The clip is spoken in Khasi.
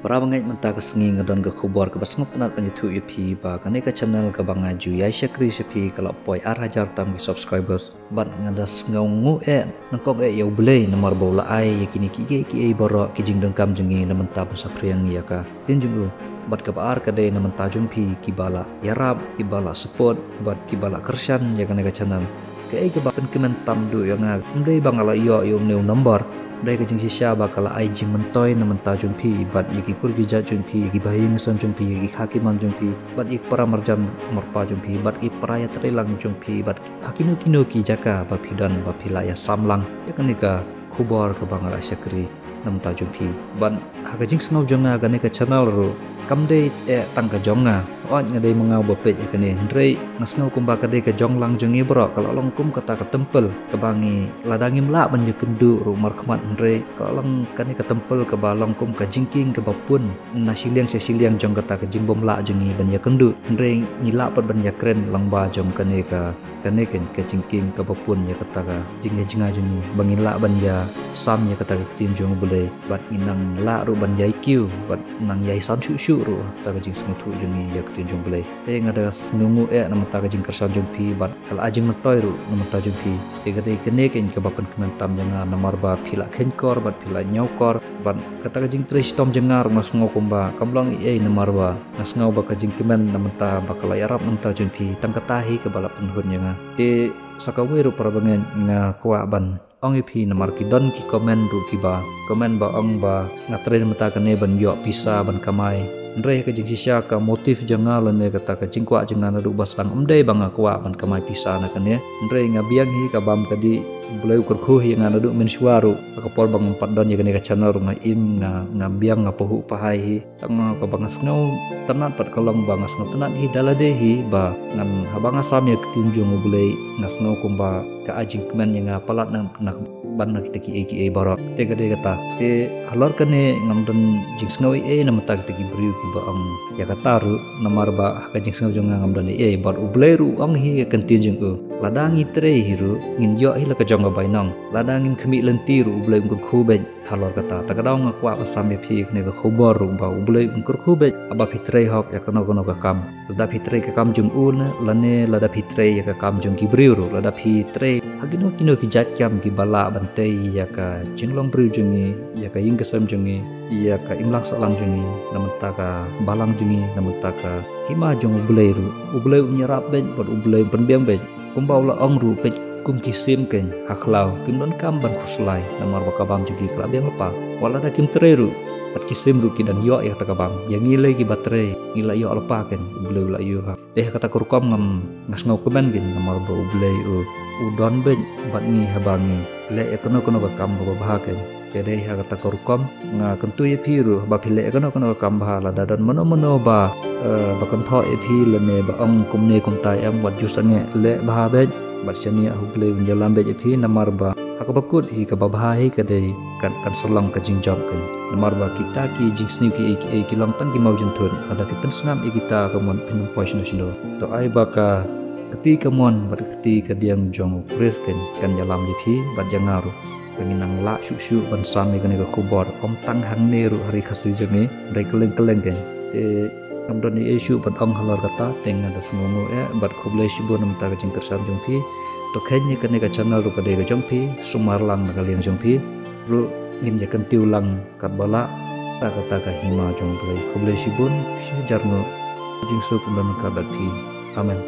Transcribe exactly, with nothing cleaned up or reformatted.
Para bangeit, mynta ka sngi nga don ka khubor kaba sngewtynnat ban ïathuh ïa phi ba kane ka channel kaba nga ju ïai shakri sha phi ka la poi ar hajar tam ki subscribers. Bad nga da sngew nguh eh, nyngkong eh ïa U Blei namar ba u la ai ïa kine kiei kiei baroh ki jingdonkam jong ngi na mynta ban saphriang ïa ka ktien jong u. Bad kaba ar ka dei na mynta jong phi kiba la ïarap, kiba la support, bad kiba la kyrshan ïa kane ka channel. Kaei kaba pynkmen tam duh ïa nga, ym dei ba nga la ïoh ïa une u number, hynrei ka jingshisha ba ka la ai jingmyntoi na mynta jong phi, bad ïa ki kur ki jait jong phi, ïa ki bahaïing hasem jong phi, ïa ki kha ki mon jong phi, bad ïa ki para marjan marpa jong phi, bad ïa ki para ïatreilang jong phi, bad ha kino kino ki jaka ba phi don ba phi la ïasam lang ïa kane ka khubor kaba nga la shakri na mynta jong phi. Bad ha ka jingsngew jong nga, kane ka channel ruh kam dei eh tang ka jong nga. Hooid, nga dei ma nga uba peit ïa kane, hynrei nga sngew kumba ka dei ka jong lang jong ngi baroh. Ka la long kum kata ka temple kaba ngi, lada ngim lah ban ïakynduh ruh markhmat, hynrei ka la long kane ka temple kaba long kum ka jingkieng kaba pun na shiliang sha shiliang jong kata ka jingbymlah jong ngi ban ïakynduh, hynrei ngi lah pat ban ïakren lyngba jong kane ka, kane ka, ka jingkieng kaba pun ïa kata ka jingïajngai jong ngi, ba ngin lah ban ïasam ïa kata ka ktien jong U Blei, bad ngin nang lah ruh ban ïai kiew, bad nang ïai san shuh shuh ruh kata ka jingsngewthuh jong ngi ïa ka ktien jong U Blei. Te nga da sngew nguh eh na mynta ka jingkyrshan jong phi, bad ka la ai jingmyntoi ruh na mynta jong phi. Te ka dei kane keiñ kaba pynkmen tam ïa nga, namar ba phi la kheiñ kor bad phi la ñiewkor, bad kata ka jingtrei shitom jong nga ruh nga sngew kumba kam long ei ei, namar ba nga sngew ba ka jingkmen na mynta ba ka la ïarap na mynta jong phi, tang kata hi kaba la pynhun ïa nga. Te sa kawei ruh, para bangeit, nga kwah ban ong ïa phi, namar ki don ki comment ruh kiba comment ba ong ba nga trei na mynta kane ban ïoh pisa ban kamai. Hynrei ka jingshisha, ka motive jong nga lane kata ka jingkwah jong nga naduh ba sdang ym dei ba nga kwah ban kamai pisa na kane. Hynrei nga biang hi, ka bam ka dih, U Blei u kyrkhu hi ïa nga naduh mynshuwa ruh. Ha ka por ba ngam pat don ïa kane ka channel ruh nga im, nga, nga biang, nga pahuh pahai hi. Tang kaba nga sngewtynnat pat ka long ba nga sngewtynnat hi da lade hi ba ngan, haba nga sam ïa ka ktien jong U Blei, nga sngew kumba ka ai jingkmen ïa nga palat na, na, ban na kita kiei kiei baroh. Te ka dei kata. Te halor kane ngam don jingsngew ei ei na mynta kita ki briew kiba ong ïa kata ruh, namar ba ha ka jingsngew jong nga ngam don ei ei, bad U Blei ruh u ong hi ïa ka ktien jong u. Lada ngi trei hi ruh, ngin ïoh hi la ka jong ka bainong. Lada ngim khmih lynti ruh, U Blei un kyrkhu beit. Halor kata, ta ka daw nga kwah ban sam ïa phi kane ka khubor ruh ba U Blei un kyrkhu beit haba phi trei hok ïa kano kano ka kam. Lada phi trei ka kam jong u ne, lane lada phi trei ïa ka kam jong ki briew ruh, lada phi trei ha kino kino ki jait kam kiba lah ban tei ïa ka jinglong briew jong ngi, ïa ka ïing ka sem jong ngi, ïa ka imlang sahlang jong ngi, na mynta ka balang jong ngi, na mynta ka hima jong U Blei ruh. U Blei un ïarap beit bad U Blei un pynbiang beit. Kumba u la ong ruh, peit kum ki sim keiñ ha khlaw, kim donkam ban khuslai, namar ba ka bam jong ki ka la biang lypa. Wat lada kim trei ruh, bad ki sim ruh ki dang ïoh ïa kata ka bam. Ïa ngi lei kiba trei, ngi la ïoh lypa keiñ, U Blei u la ïoh ha. Te ha kata ka rukom ngam, nga sngewkmen keiñ, namar ba U Blei u, u don beit bad ngi haba ngi leh ïa kano kano ka kam kaba bha keiñ. Te dei ha kata ka rukom nga kyntu ïa phi ruh, ba phi leh kano kano ka kam bha, lada don mano mano ba, eh, ba kynthoh ïa phi lane ba ong kumne kumta, em, wat ju sangeh, leh bha beit, bad shaniah U Blei un ïalam beit ïa phi, namar ba ha kaba kut hi, kaba bha hi ka dei kan, kan sa long ka jingjop keiñ. Namar ba kita ki jingsniew kiei kiei ki long tang ki mawjynthut, lada phi pynsngap ïa kita, ka mon phin ym poi shano shano. To ai ba ka kti kamon bad ka kti kadiang jong U Khrist keiñ kan ïalam ïa phi bad ïa nga ruh. Ba ngin nang lah shuh shuh ban sam ïa kane ka khubor, ym tang hangne ruh ha ri Khasi jong ngi, hynrei kylleng kylleng keiñ. Te ngam don ei ei shuh ban ong halor kata, te nga da sngew nguh eh bad khublei shibun na mynta ka jingkyrshan jong phi. To kheiñ ïa kane ka channel ruh ka dei ka jong phi, sumar lang na ka liang jong phi. Ruh ngin ïa kyntiew lang katba lah, ha kata ka hima jong U Blei. Khublei shibun, shi hajar nguh. Jingsuk un don ryngkat bad phi. Amen.